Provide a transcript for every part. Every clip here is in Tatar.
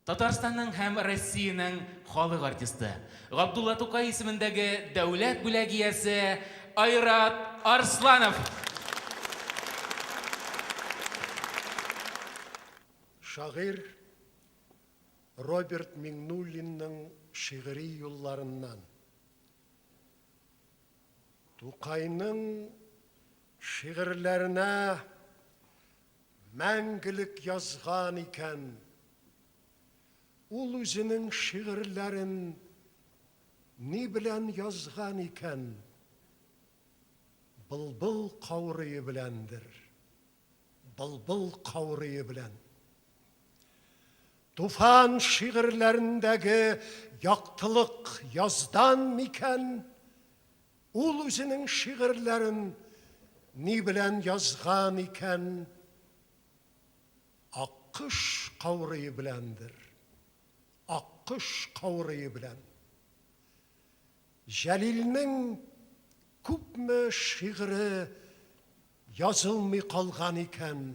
Татарстанның һәм Россиянең халык артисты, Габдулла Тукай исемендәге дәүләт бүләге иясе Айрат Арсланов. Шагыйрь Роберт Миңнуллинның шигъри юлларыннан. Тукайның шигырьләренә Мәңгелек язган икән. Ул үзенең шигырьләрен ни белән язган икән? Былбыл каурые беләндер. Былбыл каурые белән. Туфан шигырьләрендәге яктылык яздан микән? Ул үзенең шигырьләрен ни белән язган икән? Аккош каурые беләндер. Аккош каурые белән. Җәлилнең күпме шигыре язылмый калган икән?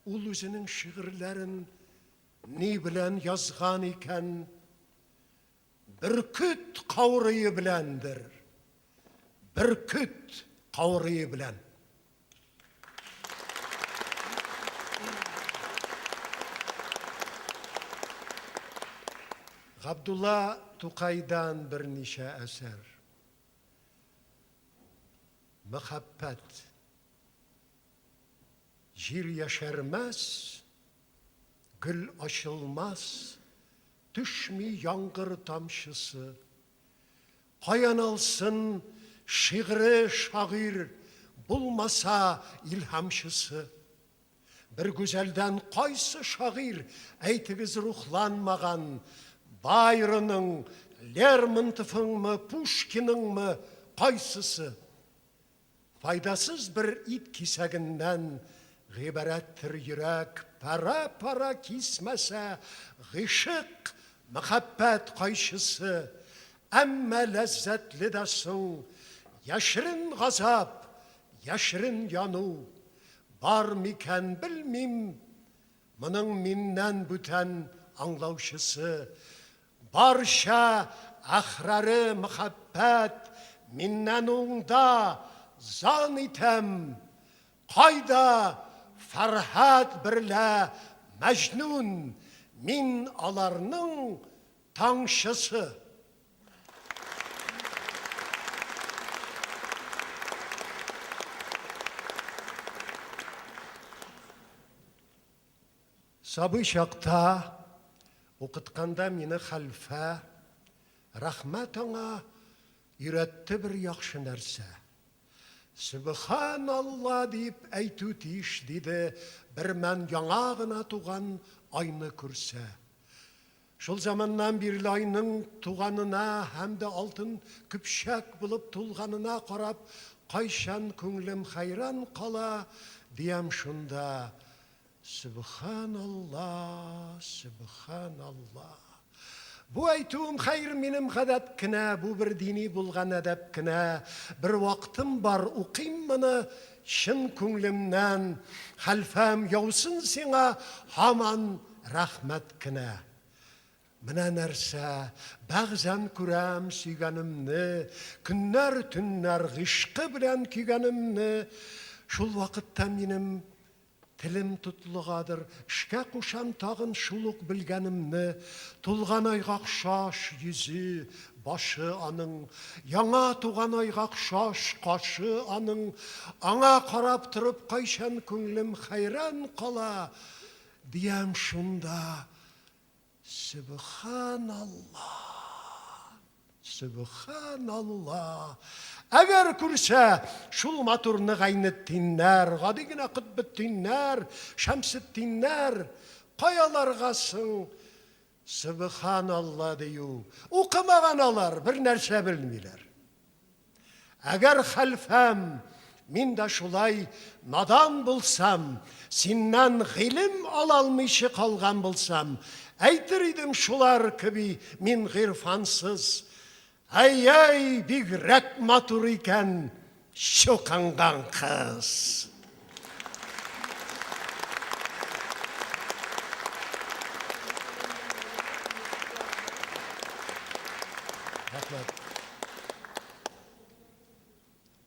Ул үзенең шигырьләрен ни белән язган икән? Бөркет каурые беләндер. Бөркет каурые белән. Габдулла Тукайдан берничә әсәр. Мәхәббәт. Җир яшәрмәс, гөл ачылмас, Төшми яңгыр тамчысы. Каян алсын шигъре шагыйрь, Булмаса илһамчысы? Бер гүзәлдән кайсы шагыйрь, Әйтегез, рухланмаган? Байронның, Лермонтовыңмы, Пушкиныңмы, кайсысы? Файдасыз бер ит кисәгеннән гыйбарәттер йөрәк, Пара-пара кисмәсә гыйшык, мәхәббәт кайчысы. Әмма ләззәтле дә соң яшерен газап, яшерен яну. Бар микән, белмим, моның миннән бүтән аңлаучысы. Барча әхраре мәхәббәт миннән уңда, зан итәм, Кайда Фәрһад берлә Мәҗнүн, мин аларның таңчысы. Сабый чакта укытканда мине хәлфә, рәхмәт аңа, өйрәтте бер яхшы нәрсә. Сөбханалла дип әйтү тиеш, диде, бермән яңа гына туган айны күрсә. Шул заманнан бирле айның туганына һәм дә алтын көпчәк булып тулганына карап, кайчан күңлем хәйран кала, диям шунда, Сөбханалла, сөбханалла. Бу әйтүем, хәер, минем гадәт кенә, бу бер дини булган әдәп кенә. Бер вакытым бар, укыйм моны чын күңлемнән, хәлфәм, яусын сиңа һаман Рәхмәт кенә. Менә нәрсә, бәгъзән күрәм сөйгәнемне, Көннәр, төннәр гыйшкы белән көйгәнемне. Шул вакытта минем телем тотлыгадыр, Эшкә кушам тагын шул ук белгәнемне. Тулган айга охшаш йөзе, башы аның, Яңа туган айга охшаш кашы аның. Аңа карап торып кайчан күңлем хәйран кала, Диям шунда, Сөбханалла! Сөбханалла! Әгәр күрсә, шул матурны Гайнетдиннәр, гади генә Котбетдиннәр, Шәмсетдиннәр, каяларга соң Сөбханалла дию? Укымаган алар, бернәрсә белмиләр. Әгәр хәлфәм, мин дә шулай надан булсам, синнән гыйлем ала алмыйча калган булсам, әйтер идем шулар кеби мин гыйрфансыз, Әй-әй, бигрәк матур икән чукынган кыз! Рәхмәт.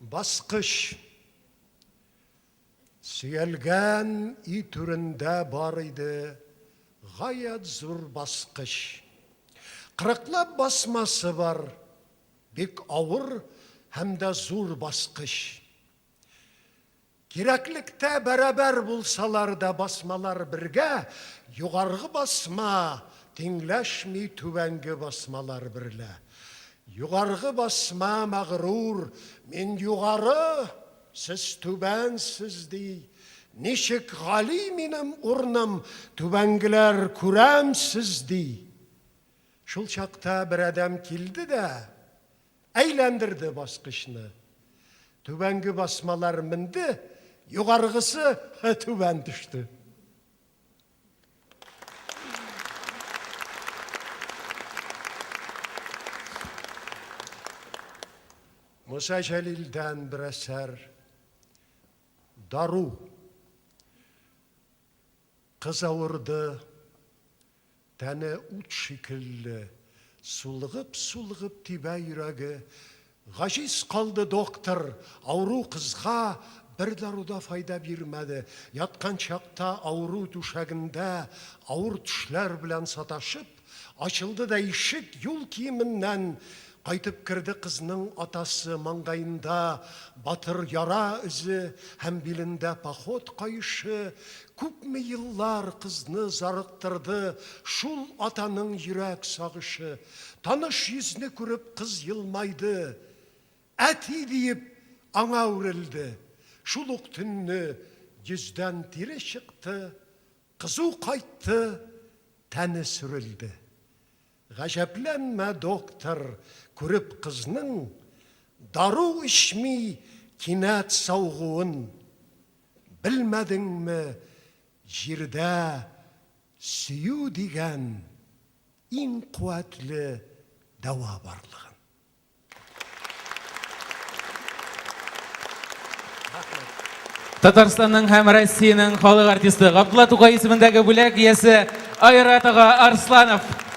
Баскыч. Сөялгән өй түрендә бар иде гаять зур баскыч. Кырыклап басмасы бар, бик авыр һәм дә зур баскыч. Кирәклектә бәрабәр булсалар да басмалар бергә, югаргы басма тиңләшми түбәнге басмалар берлә. Югаргы басма мәгърур, мин югары, сез түбәнсез, ди. Ничек гали минем урыным, түбәнгеләр күрәмсез, ди. Шул чакта бер адәм килде дә, Әйләндерде баскычны. Түбәнге басмалар менде, югаргысы түбән төште. Муса Җәлилдән бер әсәр. Дару. Кыз авырды, Тәне ут шикелле, сулыгып-сулыгып тибә йөрәге. Гаҗиз калды доктор, авыру кызга бер дару да файда бирмәде. Яткан чакта авыру түшәгендә авыр төшләр белән саташып, ачылды да ишек, юл киеменнән кайтып керде кызның атасы, маңгаенда батыр яра эзе һәм билендә поход каешы. Күпме еллар кызны зарыктырды шул атаның йөрәк сагышы. Таныш йөзне күреп кыз елмайды. Әти диеп аңа үрелде. Шул ук төнне йөздән тире чыкты, кызу кайтты, тәне сүрелде. Гаҗәпләнмә, доктор, күреп кызның дару эчми кинәт савыгуын. Белмәдеңме, җирдә сөю дигән иң куәтле дәва барлыгын? Татарстанның һәм Россиянең халык артисты Габдулла Тукай исемендәге бүләк иясе Айрат ага Арсланов.